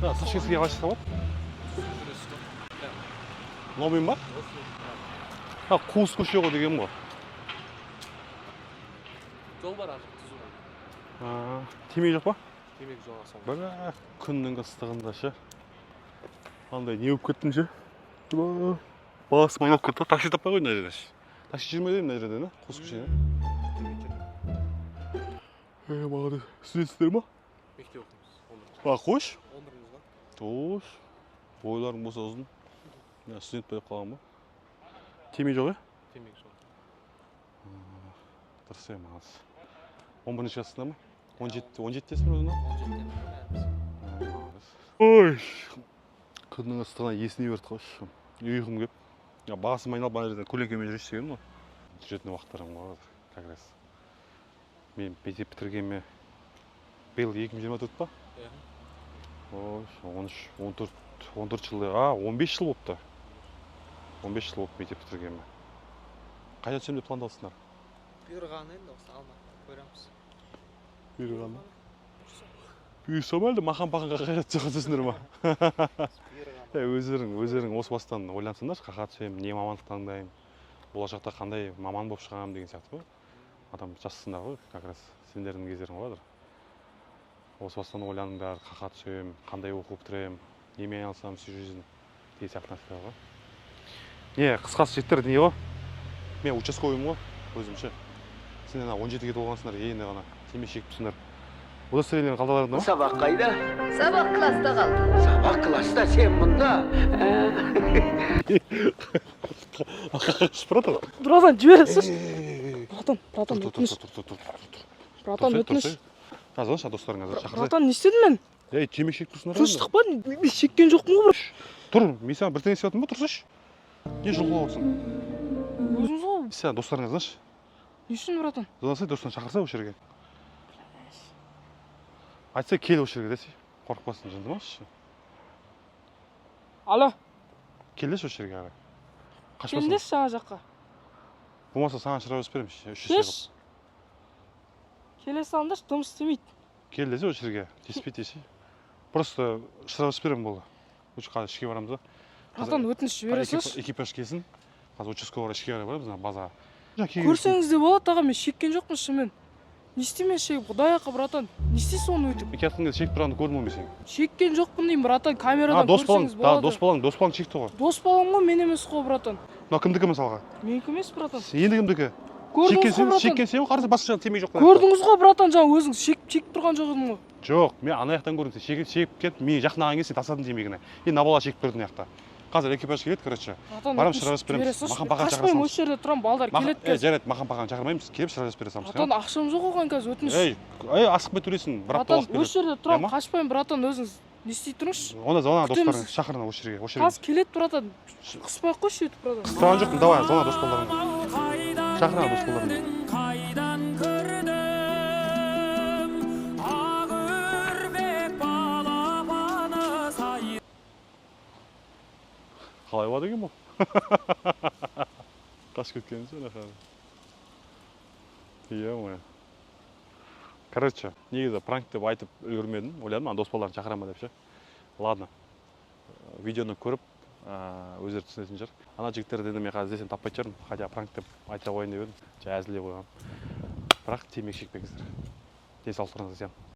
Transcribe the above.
Да, Ташкентский қалай шықса болады? Жүресіз ғой. Мынаумен ба? А, қуыс көше ғой деген ғой. Жол бар ар жақ, түзу ғой. А, темекі жоқ па? Темекі жоқ, сол. Бля, күннің ыстығында ше. Андай не болып кеттім ше? Ба, басым айналып кетті. Такси таппай қойдым мына жерде. Такси жүрмейді мына жерде, да? Қуыс көшеде. Темекі. Е, молодец. Студентсіздер ма? Мектеп оқимыз. 11-ші. А, қойшы. 11-міз ғой. Тош. Бойларың болса ұзын. Мына студент болып қалған ба? Темекі жоқ, иә? Темекі жоқ. Дұрыс, е, молодец. 11-ші классында ма? 17, 17-тесің бе өзің? 17-деміз ғой бәріміз. Молодец. Ой, күннің ыстығына есіне берді қойшы. Ұйқым келіп. Я, басым айналып, ана жерден көлеңкемен жүрейінші дегенім ғой. Жүретін уақыттарым ғой қазір, как раз. Мен мектеп бітіргеніме биыл 2024 па? Иә. Ой, 13, 14, 14 жыл, а, 15 жыл болыпты. 15 жыл болды мектеп бітіргеніме. Қайда түсемін деп пландалсыңдар? Бұйырғаны енді осы Алматыда көреміз. Бұйырғаны. Бұйырса ма, әлде мақан пақанға қайда түсесіңдер ма? Бұйырғаны. Е, өздерің осы бастан ойлансаңдаршы, қақа түсемін, не мамандық таңдаймын, болашақта қандай маман болып шығамын деген сияқты ғой. Адам жассыңдар ғой, как раз сендердің кездерің ғой қазір. Осы бастан ойланыңдар, қақа түсемін, қандай оқу бітіремін, немен айналысамын всю жизнь деген сияқты нәрселер ғой. Не, қысқасы, жігіттер, не ғой? Мен участковыймын ғой, өзімше. Сендер ана 17-ге толғансыңдар, енді ғана темекі шегіп тұрсыңдар. Удостоверениелерің қалталарыңда ма? Сабақ қайда? Сабақ класста қалды. Сабақ класста, сен мұнда. Қашып барады ғой. Братан, жібере салшы. Братан, братан, Тұр, тұр, өтініш. тұр, тұр, тұр, тұр, тұр. Братан, өтініш. Звоншы достарыңа, шақырсай. Братан, не істедім мен? Ей, темекі шегіп тұрсыңдар. Тыныштық па? Мен шеккен жоқпын ғой, бір. Тұр, мен саған бірдеңе істеп жатырмын ба, тұрсайшы. Не жұлқылап отырсың? Өзіңіз ғой. Сен достарыңа звоншы. Не үшін, братан? Звондасай, достарың шақырса осы жерге. Айтса, кел осы жерге десе. Қорықпасын, жынды ма? Алло. Кел деші осы жерге қарай. Қашпасын. Келіңдерші ана жаққа. Болмаса саған шырап беремін. Үш есе қылып. Келші. Келе салыңдаршы, дым істемейді. Кел десе осы жерге. Тиіспейді десе. Просто шырап беремін, болды. Лучше қазір ішке барамыз да. Братан, өтініш, жібере салшы. Экипаж келсін. Қазір участковый ішке қарай барамыз, ана базаға. Көрсеңіз де болады, аға, мен шеккен жоқпын шынымен. Не істеймін мен шегіп, құдай ақы, братан? Не істейсің оны өйтіп? Мен келатқан кезде шегіп тұрғанды көрдім ғой мен сені. Шеккен жоқпын деймін, братан, А, камерадан дос балаң, көрсеңіз да, болады. дос балаң шекті ғой. Дос балам ғой, мен емес қой, братан. Мынау кімдікі мысалға? Менікі емес, братан. Енді кімдікі? Көрдіңіз Шеккен ғой, сен, братан. шеккен сен ғой, қараса, басқа жағында темекі жоқ қой. Көрдіңіз ғой, братан, жаңа өзіңіз шегіп тұрған жоқ едім ғой. Жоқ, мен ана жақтан көрдім. Сен шегіп кетіп, мен жақындаған кезде сен тастадың темекіні. Енді мына бала шегіп тұрды мына жақта. Қазір экипаж келеді, короче. Братан, Барамыз, өтініш, шырап береміз. жібере салшы. Мақан пақан Қашпаймын, шақыра осы жерде тұрамын, балдар келеді Е, қазір. жарайды, мақан пақан шақырмаймыз, келіп шырап бере саламыз. Братан, ақшам жоқ оған қазір, өтініш. Ей, ей, асықпай төлейсің, бір апта Братан, уақыт береді. осы жерде тұрамын, Иә ма? қашпаймын, братан, өзіңіз не істей тұрыңызшы. Онда звона Күтеміз. достарың шақыр ана осы жерге, осы жерге. Қазір келеді, братан, қыспай ақ қойшы өйтіп, братан. Қыстырған жоқпын, давай, звона дос балдарыңа. Шақыр ана дос балдарыңды. Қайдан көрдім ақ үрпек балапаны сай? Қалай болады екен бұл? Қашып кеткен ше. Е, короче, негізі пранк деп айтып үлгермедім, ойладым ана дос балаларын шақырамын ба деп ше. Ладно, видеоны көріп өздері түсінетін шығар. Ана жігіттерді енді мен қазір іздесем, таппайтын шығармын, хотя пранк деп айта қояйын деп едім, жай әзілдеп қойғанмын. Бірақ темекі шекпеңіздер, денсаулықтарыңызға зиян.